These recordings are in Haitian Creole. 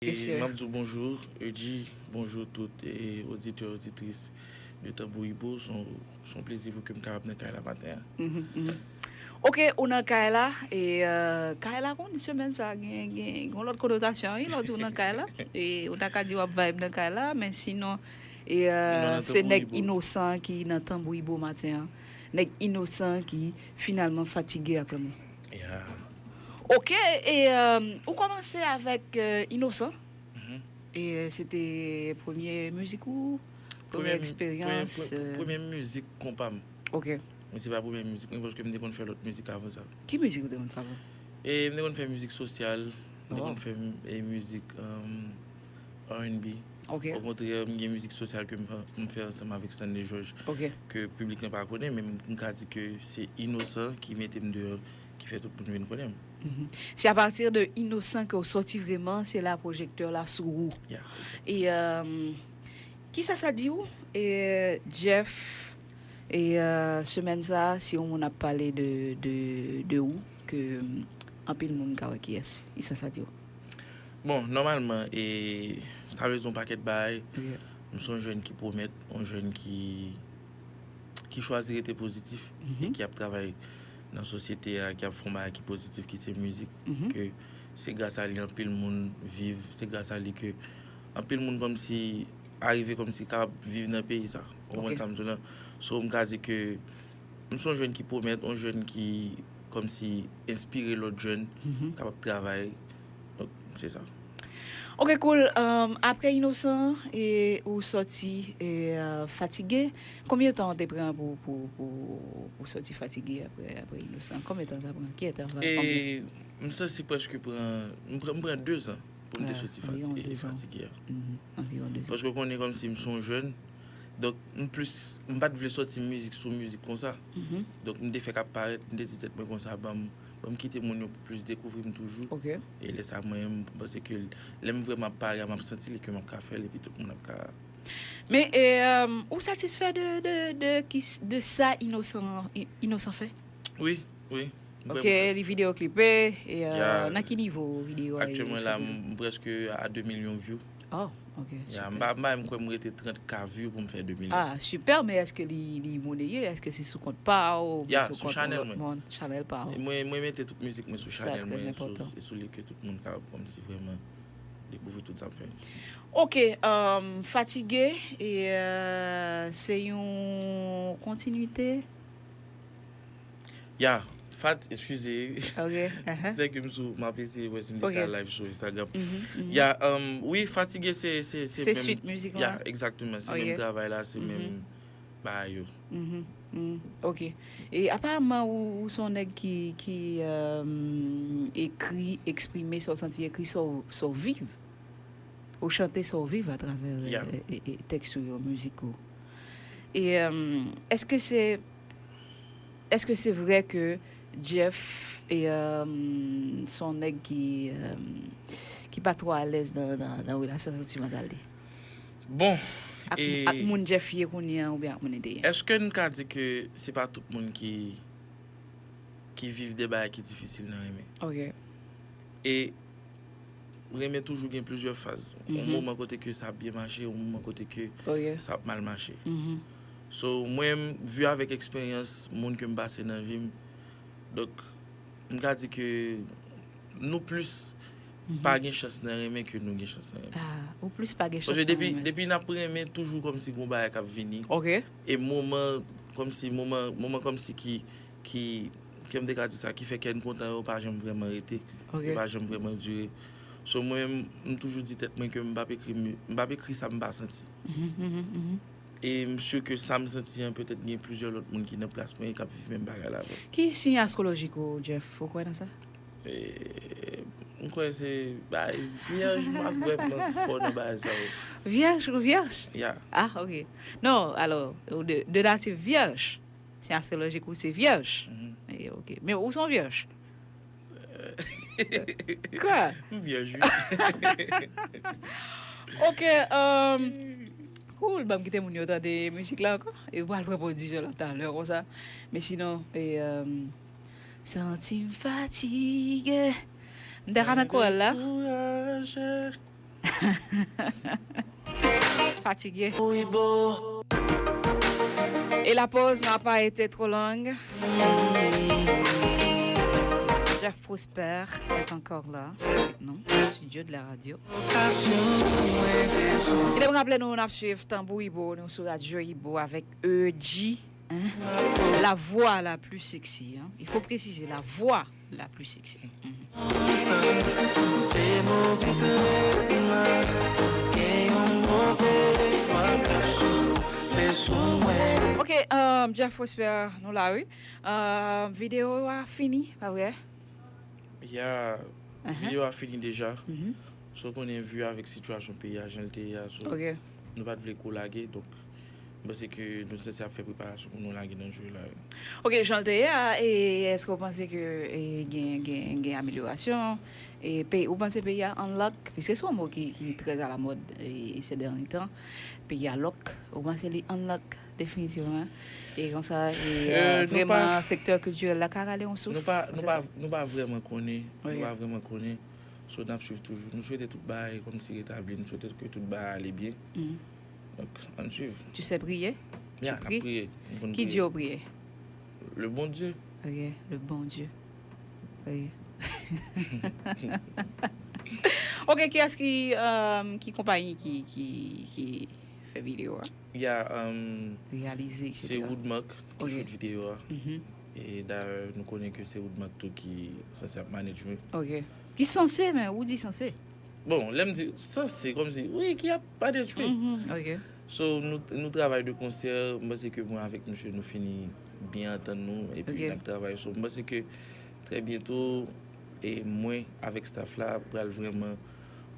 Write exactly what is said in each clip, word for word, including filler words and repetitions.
E m ap di w bonjou, Eudy, bonjou tout e, oditè, oditris de Tanbou Ibo. Se yon, se yon plezi pou ke m kapab nan kay la maten an. Mhm, mhm. Ok, ou nan kay la, e euh, kay la konn semèn sa gen, gen, gen yon lòt konotasyon, wi, lè w di w nan kay la. E ou ta ka di w ap vibe nan kay la, men sinon, e euh, se nèg inosan ki nan Tanbou Ibo maten an. Nèg inosan ki finalman fatige ak lanmou. Yeah. Ok, e euh, ou kòmanse avèk euh, Inosan. Mhm. E euh, se te premye mizik ou, premye eksperyans? Premye mizik konpa m. Ok. Men se pa premye mizik mwen, paske m te konn fè lòt mizik avan sa. Ki mizik ou te konn fè avan? E m te konn fè mizik sosyal, m te konn fè e, mizik um, R and B. Ok. Okontrè, m gen mizik sosyal ke m fè, m fè ansanm avèk Stanley George, ok, ke piblik lan pa konnen, men m, m ka di ke se Inosan ki mete m deyò, ki fè tout moun vin konnen m. Mhm. Se apati de Inosan ke w sòti vrèman, se la pwojektè la sou ou. Yeah, exactly. E euh, kisa sa di w? E Jeff, e euh, semèn sa, si yon moun ap pale de, de, de ou, ke mm, anpil moun ka wè kiyès. Kisa sa di w? Bon, nòmalman, e sa vle di yon pakèt bagay. M se yon jèn ki pwomèt, yon jèn ki, ki chwazi rete pozitif e ki ap travay nan sosyete a, ki ap fè yon bagay ki pozitif, ki se mizik, ke se gras a li anpil moun viv, se gras a li ke anpil moun kòmsi arive kòmsi kapab viv nan peyi sa. Ou konprann sa m di w lan? So, m ka di ke m se yon jèn ki pwomèt, yon jèn ki kòmsi enspire lòt jèn, kapab travay. Donk, se sa. Ok, cool. Um, apre Inosan, e, ou sòti e, uh, Fatige. Konbyen tan te pran pou, pou, pou, pou sòti Fatige apre, apre Inosan? Konbyen tan sa pran? Ki eta sa? E, m sanse prèske pran, m pran, m pran de zan pou m te sòti Fatige a. Paske w konnen kòmsi m se yon jèn, donk m plis, m pa t vle sòti mizik sou mizik konsa. Donk m te fè k ap parèt, m te di tèt mwen konsa, ban m, ban m kite moun yo pou plis dekouvri m toujou. E lè sa mwen, m panse ke lè m vrèman ap pare a, m ap santi li ke m ap ka fè l epi tout moun ap ka. Men, e, um, ou satisfè de, de, de, ki, de sa Inosan, Inosan fè? Wi, wi. Ok, li videyo klipe, e euh, nan ki nivo videyo a ye? Aktyèlman la, m prèske a de milyon view. Oh, ok, super. M pa, m pa menm kwè m rete trant K view pou m fè de milyon. Ah, super, men èske li, li moneye? Èske se sou kont pa w, oubyen sou kont yon lòt moun? Chanèl pa w. Mwen, mwen mete tout mizik mwen sou chanèl mwen, se sou li ke tout moun ka kòmsi vrèman dekouvri tout sa m fè. Ok, um, Fatige, e euh, se yon kontinite? Ya, Fat, eskize. Ok. Se ke m sou, m ap eseye wè si m te ka live sou Instagram. Ya, um, wi, Fatige se, se, se menm. Se swit mizik la? Ya, egzakteman. Se menm travay la, se menm bagay yo. Ok. E aparaman, ou, ou se yon nèg ki, ki um, ekri, eksprime sa w santi, ekri sa w, sa w viv. Ou chante sa w viv atravè e, e, e, tèks ou yo, mizik ou. E um, èske se Èske se vre ke Jeff e, um, se yon nèg ki, um, ki pa twò alèz nan, nan, nan relasyon santimantal li? Bon, ak, e ak moun Jeff ye kounye a oubyen ak moun li te ye? Èske n ka di ke se pa tout moun ki, ki viv de bagay ki difisil nan renmen? Ok. E renmen toujou gen plizyè faz. Yon moman kote ke sa ap byen mache, yon moman kote ke sa ap mal mache. So, mwen, vi avèk eksperyans moun ke m pase nan vi m, donk, m ka di ke nou plis pa gen chans nan renmen ke nou gen chans nan renmen. Ah, ou plis pa gen chans nan renmen. Paske depi, depi n ap renmen, toujou kòmsi gon bagay k ap vini. Ok. E moman, kòmsi, moman, moman kòmsi ki, ki, ke m te ka di sa, ki fè kè n kontan yo pa janm vrèman rete. Ok. Yo pa janm vrèman dire. So, mwen menm, m toujou di tèt mwen ke m p ap ekri mi-, m p ap ekri sa m pa santi. Mhm, mhm, mhm. E m si ke sa m santi an, petèt gen plizyè lòt moun ki nan plas mwen e k ap viv menm bagay la avè m. Ki siy astwolojik ou, Jeff? Ou kwè nan sa? E, m kwè se, bay, vyèj, m pa vrèman fò nan bagay sa yo. Vyèj ou vyèj? Ya. Ah, ok. Non, alò, ou de, de nati vyèj. Siy astwolojik ou se vyèj. Mhm. E, ok. Men ou se yon vyèj. Kwa? M vyèj, wi. Ok, um, cool. Ban m kite moun yo tande mizik la ankò. E pral pran pozisyon la talè konsa. Men sinon, e, um, santi m fatige. M ta ka nan koral la. Dekouraje. Fatige. Et la pause n'a pas été trop longue. Jeff Prosper est encore là avec nous, au studio de la radio. Kite m raple nou, n ap swiv Tanbou Ibo, nou sou Radyo Ibo avec E G, hein? La voix la plus sexy, hein? Il faut préciser, la voix la plus sexy. Mhm. Ok, euh, Jeff Prosper, nou la, wi. Euh, videyo a fini, pa vre? Ya, videyo a fini deja. Mhm. So, konnen vi avèk sitiyasyon peyi a, jan l te ye a, so, nou pa t vle kou lage, donk, m panse ke nou sanse ap fè preparasyon pou nou lage nan jou la. Ok, jan l te ye a, e èske w panse ke, e, gen, gen, gen amelyorasyon? E peyi, ou panse peyi a unlock? Piske se yon mo ki, ki trè alamòd, e, se dènye tan. Peyi a lock. Ou panse li unlock definitivman? E konsa, e, euh, euh, nou pa, vrèman, sektè kiltirèl la ka rale yon souf? Nou pa, nou pa, nou pa vrèman konnen. Nou pa vrèman konnen. So, n ap swiv toujou. Nou swete tout bagay kòmsi retabli. Nou swete ke tout bagay ale byen. Mhm. Donk, ann swiv. Tu sais prier? Ya, n ap priye. Nou konn priye. Ki Dye w priye? Le bon Dieu. Ok, le bon Dieu. Ok. Ok, kiyès ki, euh, ki konpayi ki, ki, ki fè videyo a? Ya, um, reyalize, se etsetera. Woodmark ki shoot videyo a. Mhm. E dayè, nou konnen ke se Woodmark tou ki sanse ap manage mwen. Ok. Ki sanse, men ou di sanse. Bon, lè m di sanse, kòmsi, wi, ki ap manage mwen. Mhm, ok. So, nou, nou travay de konsè, m panse ke mwen avèk misye nou fini byen antann nou, epi n ap travay. So, m panse ke trè byento, e mwen avèk staff la pral vrèman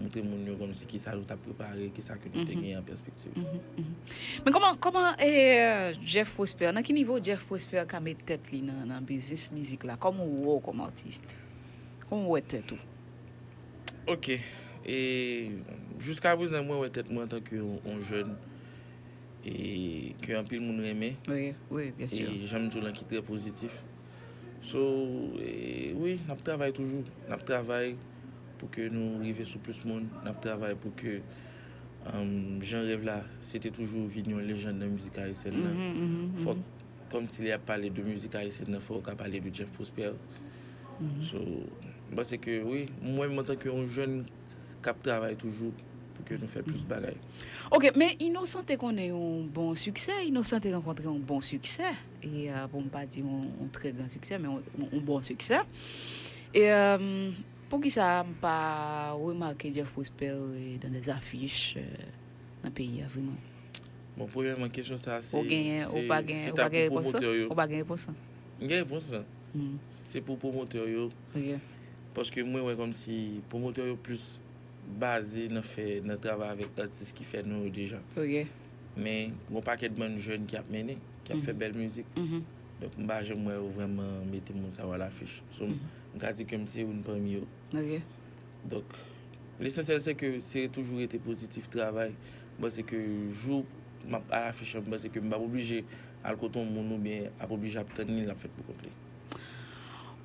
montre moun yo kòmsi kisa nou t ap prepare, kisa ke nou te genyen an pèspektiv. Mhm, mhm. Men kòman, kòman, e, Jeff Prosper, nan ki nivo Jeff Prosper ka met tèt li nan, nan biznis mizik la? Kòman ou wè w kòm atis? Kòman ou wè tèt ou? Ok. E jiska prezan, mwen wè tèt mwen antanke yon, yon jèn e ke anpil moun renmen. Wi, wi, byen si. E jan m di w lan ki trè pozitif. So, e, wi, n ap travay toujou. N ap travay pou ke nou rive sou plis moun. N ap travay pou ke, um, jan rèv la, se te toujou vin yon lejann nan mizik ayisyèn nan. Mhm, mhm, mhm. Fòk, kòmsi lè y ap pale de mizik ayisyèn nan, fòk w ka pale de Jeff Prosper. Mhm. So, m panse ke, wi, mwen menm antanke yon jèn k ap travay toujou pou ke nou fè plis bagay. Ok, men Inosan te konnen yon bon siksè, Inosan te rankontre yon bon siksè, e, euh, pou m pa di yon, yon trè gran siksè, men yon, yon bon siksè. E, euh, poukisa m pa remake Jeff Prosper, euh, dans des affiches, euh, nan peyi a vrèman? Bon, premyèman, kesyon sa a, se, ou genyen, ou se, pa genyen, se ou ta pa genyen pou repons lan? Pwomotè yo. Ou pa genyen repons lan? M gen repons lan. Hmm. Se pou pwomotè yo. Ok. Paske mwen wè kòmsi pwomotè yo plis baze nan fè, nan travay avèk atis ki fè non yo deja. Ok. Men, gon pakèt bann jèn ki ap mennen, ki ap fè bèl mizik. Mhm. Donk, m pa janm wè yo vrèman mete moun sa yo alafich. So, m, mhm, m ka di ke m se youn pami yo. Ok. Donk, lesansyèl se ke se toujou rete pozitif, travay. M panse ke jou m ap alafich an, m panse ke m p ap oblije al kote yon moun oubyen ap oblije ap tann li, l ap fèt pou kont li.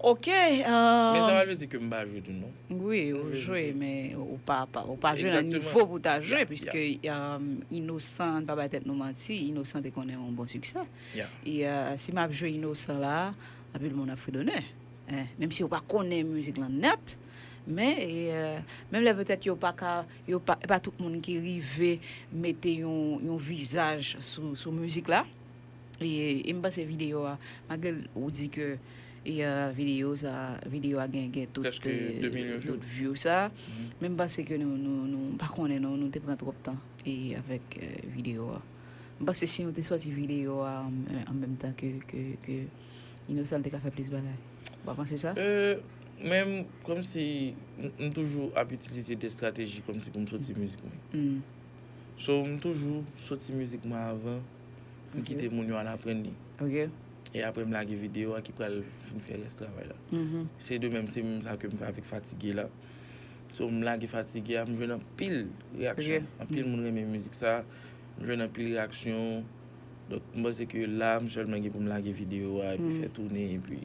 Ok, men sa pa vle di ke m pa jwe tou, non. Wi, ou jwe, men ou pa, pa, ou pa jwe nan nivo pou ta jwe, piske, um, Inosan, n pa bay tèt nou manti, Inosan te konnen yon bon siksè. E, euh, si m ap jwe Inosan la, anpil moun ap fredone. Eh, menm si yo pa konnen mizik lan nèt, men, e, euh, menm lè petèt yo pa ka, yo pa, e pa tout moun ki rive mete yon, yon vizaj sou, sou mizik la. E, e m panse videyo a, malgre ou di ke, e, euh, videyo sa, videyo a gen, gen tout, prèske, euh, de milyon view, tout view sa, mhm, men m panse ke nou, nou, nou pa konnen non, nou te pran twòp tan, e, avèk, euh, videyo a. M panse si nou te sòti videyo a an, an menm tan ke, ke, ke Inosan, te ka fè plis bagay. Ou pa panse sa? Euh, men m, kòmsi, m, m toujou ap itilize de estrateji kòmsi pou m soti mizik mwen. Hmm. So, m toujou soti mizik mwen avan, m kite moun yo al aprann li. Ok. E apre m lage videyo a ki pral fin fè rès travay la. Mhm. Se de menm, se menm sa ke m fè avèk Fatige la. So, m lage Fatige a, m jwenn anpil reyaksyon. Ok. Anpil moun renmen mizik sa. M jwenn anpil reyaksyon. Donk, m panse ke la, m sèlman gen pou m lage videyo a, epi fè tounen, epi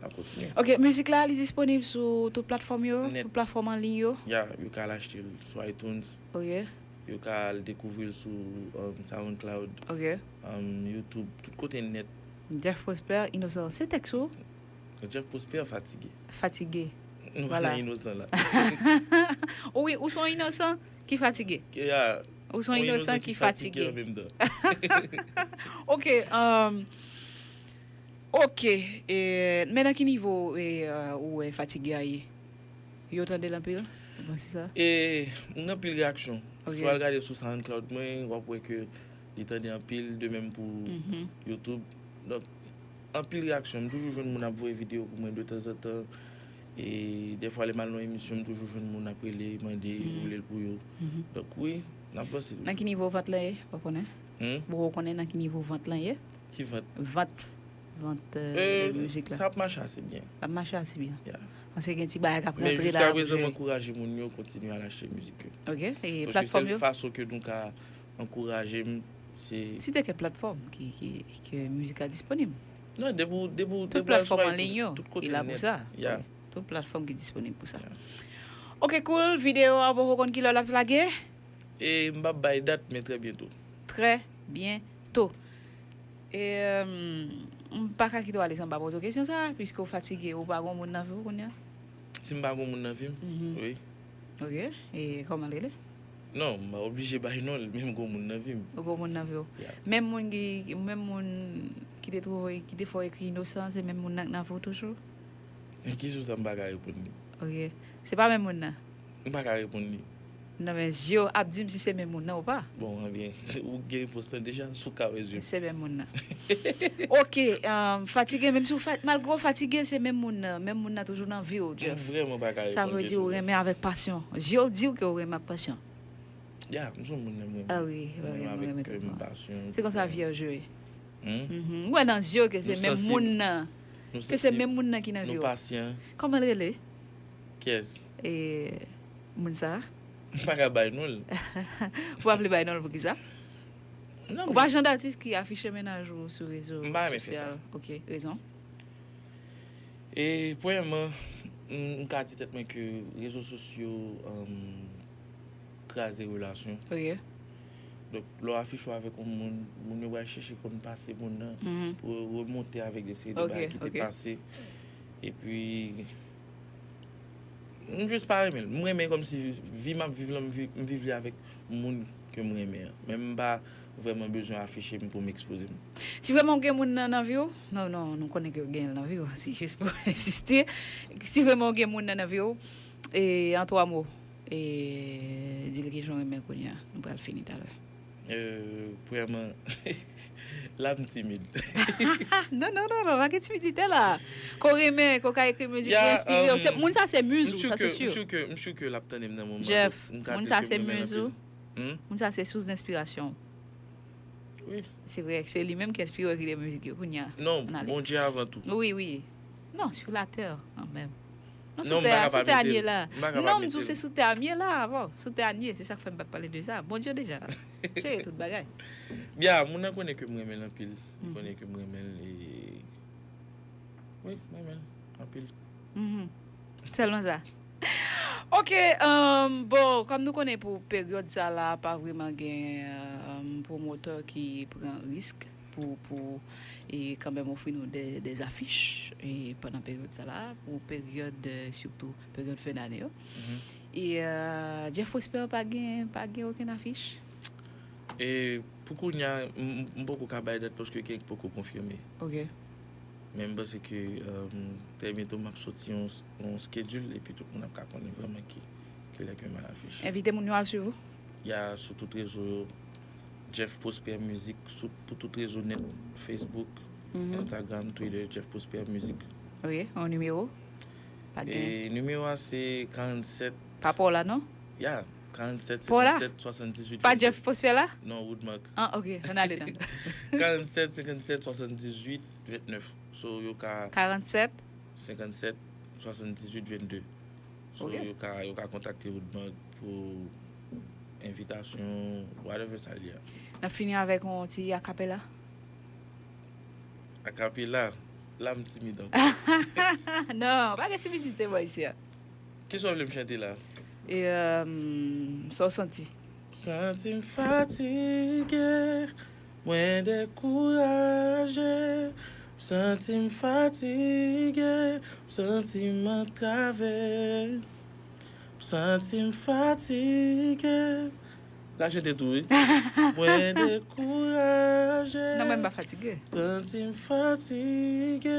N ap kontinye. Ok, mizik la, li disponib sou tout platfòm yo, Nèt. Tout platfòm an liy yo. Ya, yo ka al achte l sou iTunes. Ok, Yo ka al dekouvri l sou um, SoundCloud, ok. um, YouTube, tout kote nèt. Jeff Prosper, Inosan. Se tèks ou? Jeff Prosper fatige. Fatige. Nou Voilà. pa nan inosan la. Wi, ou se yon inosan ki fatige. Ya, Ou se yon yon inosan inosan ki ki fatige fatige. An menm tan. Ok, um, ok. E, men nan ki nivo e, uh, ou wè fatige a ye? Yo tande l anpil? Ou panse sa? E m gen anpil reyaksyon. Ok. Si w al gade sou SoundCloud mwen, w ap wè ke li tande anpil, de menm pou Mhm. YouTube. Donk, anpil reyaksyon. M toujou jwenn moun ap voye videyo pou mwen de tanzantan. E dèfwa lè m al nan emisyon, m toujou jwenn moun ap rele, mande, Mhm. woule l pou yo. Mhm. Donk wi, n ap vanse. Nan ki nivo vant lan ye? Ou konnen? Hmm? Ou konnen nan ki nivo vant lan ye? Ki vant? Vant. Vant Euh, euh, mizik sa la. Ap mache ase byen. L ap mache ase byen. Ya. Paske gen ti bagay k ap Men rantre la. jiska Ap prezan, m jwe. Ankouraje moun yo kontinye al achte mizik yo. Ok. E Paske platfòm sèl yo? Fason ke nou ka ankouraje m, se Si te gen platfòm ki, ki, ki mizik la disponib. Non, depi w, depi w, Tout depi w al sou platfòm an iTunes, liy yo, tout kote li la nèt. Pou sa. Ya. Tout platfòm ki disponib pou sa. Ya. Ok, cool. Videyo a, poko konn ki lè l ap lage? E m p ap bay dat, men trè byento. Trè byento. E, euh, m pa ka kite w ale san m pa poze w kesyon sa, piske w fatige, ou pa gon moun nan vi w kounye a? Si m pa gon moun nan vi m, Mhm. wi. Ok. E kòman l rele? Non, m pa oblije bay non l, men m gon moun nan vi m. Ou gon moun nan vi w. Ya. Menm moun ki, menm moun ki te twouve, ki te fè w ekri inosan, se menm moun nan k nan vi w toujou? Men ki jou sa m pa ka reponn li? Ok. Se pa menm moun nan? M pa ka reponn li. Non, men zye w ap di m si se menm moun nan ou pa. Bon, ebyen, ou gen repons lan deja, si w ka wè zye m. Se menm moun nan. Ok, um, fatige, menm si w fa-, malgre w fatige, se menm moun nan. Menm moun nan toujou nan vi w, M Jeff. Vrèman pa ka reponn. Sa vle di w renmen avèk pasyon. Zye w di w ke w renmen ak pasyon. Ya, m se yon moun nan mwen. Ah wi, l Renmen renmen, avèk renmen kè m, tèt mwen. Pasyon. Se konsa Tout vyèj yo ye. Hmm? Mhm. Ou wè nan zye w ke se Nou menm sansib. Moun nan. Nou Ke se sansib. Menm moun nan ki nan vi Nou w. Pasyan. Kòman l rele? Kiyès? E moun sa? M pa ka bay non l. Ou pa vle bay non l pou ki sa? Non, Ou pa jan datis ki afiche mennaj ou sou rezo M pa renmen fè sosyal. Ok, rezon. E premyèman, m, m ka di tèt mwen ke rezo sosyo um, kraze relasyon. Ok. Donk, lè w afiche w avèk yon moun, moun yo pral chèche konn pase moun nan Mhm. Pou remonte avèk de seri de Ok, bagay ki te ok. Pase. Epi, m jis pa renmen l. M renmen kòmsi vi m ap viv lan, m vi- m viv li avèk moun ke m renmen an. Men m pa vrèman bezwen afiche m pou m ekspoze m. Si vrèman w gen moun nan nan vi w, non, non, nou konnen ke w gen l nan vi w, se jis pou ensiste. Si vrèman w gen moun nan nan vi w, e, an twa mo, e, di l ki jan w renmen l kounye a. Nou pral fini talè. Euh, premyèman, la m timid. Non, non, non, non, pa gen timidite la. Ko renmen, ko ka ekri mizik, Ya, ki enspire w. Se- um, Moun sa se M miz ou, sure sa ke, se m sur. sure ke, m sure ke l ap tande m nan moman. Jeff, Donk, m ka moun di sa ke se m renmen l miz ou. Anpil. Hmm? Moun sa se sous enspirasyon. Wi. Se vre, se li menm ki enspire w ekri de mizik yo kounye a. Non, Ann ale. Bondye avan tou. Wi, wi. Non, sur la terre, kanmenm. Non, Non, sou m tè pa a, ka sou pa tè a mete n ye l. la. M pa ka pa Non, m di mete w l. Se sou tè a m ye la, avan. Sou tè a n ye, se sa k fè m pa t pale de sa. Bondye deja jere tout bagay. Bya, moun nan konnen ke m renmen l anpil. Li Mhm. Konnen ke m renmen l e. Wi, m renmen l anpil. Mhm. Sèlman sa. Ok, um, bon, kòm nou konnen pou peryòd sa la, pa vrèman gen um, pwomotè ki pran risk pou, pou e kanmenm ofri nou de, de afich e pandan peryòd sa la, pou peryòd, euh, sitou peryòd fen dane yo. Mhm. E euh, Jeff Prosper pa gen, pa gen okenn afich? E pou kounye a, m m poko ka bay dat paske kèk poko konfime. Ok. Men m panse ke um, trè byento m ap soti yon, yon schedule epi tout moun ap ka konnen vrèman ki, ki lè ke m al afiche. Envite moun yo al swiv ou? Ya sou tout rezo yo, Jeff Prosper Music, sou, pou tout rezo nèt, Facebook, Mhm. Instagram, Twitter, Jeff Prosper Music. Ok, yon nimewo? Pa gen. E nimewo a se karannsèt. Pa pa w la, non? Ya, karannsèt, Pa w la? senkannsèt, swasanndizuit, Pa venndde. Jeff Prosper la? Non, Woodmark. Ah, ok, ann ale nan. Karannsèt, senkannsèt, swasanndizuit, vennèf. So, yo ka Karannsèt. Senkannsèt, swasanndizuit, vennde. So, Ok. Yo ka, yo ka kontakte Woodmark pou envitasyon, whatever sa li a. N ap fini avèk yon ti akapela. Akapela, La m timid ankò. Non, pa gen timidite bò isi a. Kisa w vle m chante la? E, euh, sa w santi? Santi m fatige, mwen dekouraje. Santi m fatige, santi m antrave. Santi m fatige. La chante tou, wi. Mwen dekouraje. Non, men m pa fatige. Santi m fatige,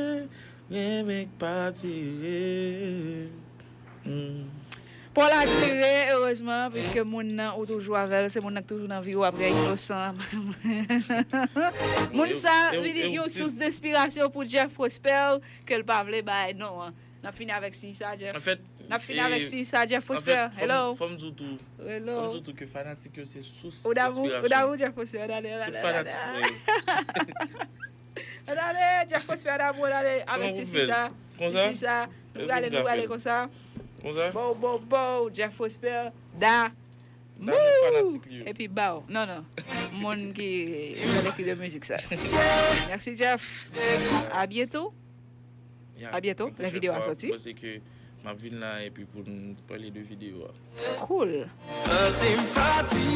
renmen k pa tire. Hmm. Paul Admiré, erezman, piske moun nan ou toujou avè l, se moun nan k toujou nan vi w apre inosan. Moun sa vin yon sous denspirasyon pou Jeff Prosper, ke l pa vle bay non an. N ap fini avèk siy sa, Jeff. Anfèt, N ap fini avèk siy sa, Jeff Prosper. Hello. Fò m di w tou. Hello. Fò m di w tou ke fanatik yo se sous Ou damou, ou denspirasyon. Damou Jeff Prosper, dale, dale, Tout fanatik mwen yo. Dale, Jeff Prosper, damou, dale, avèk Kòman ti pou siy fè? Sa. Konsa? Ti siy Sa. Nou Èske prale, m nou ka prale fè? Konsa. Konsa? Bow, bow, bow, Jeff Prosper, da. Damou fanatik li yo. Epi bow. Non, non. Moun ki, ki de mizik sa. Merci, Jeff. À bientôt. Ya, À bientôt. Yon La pwochèn vidéo a fwa, sorti. Mwen panse ke m ap vin la epi pou n pale de videyo a. Cool. Santi m fatige.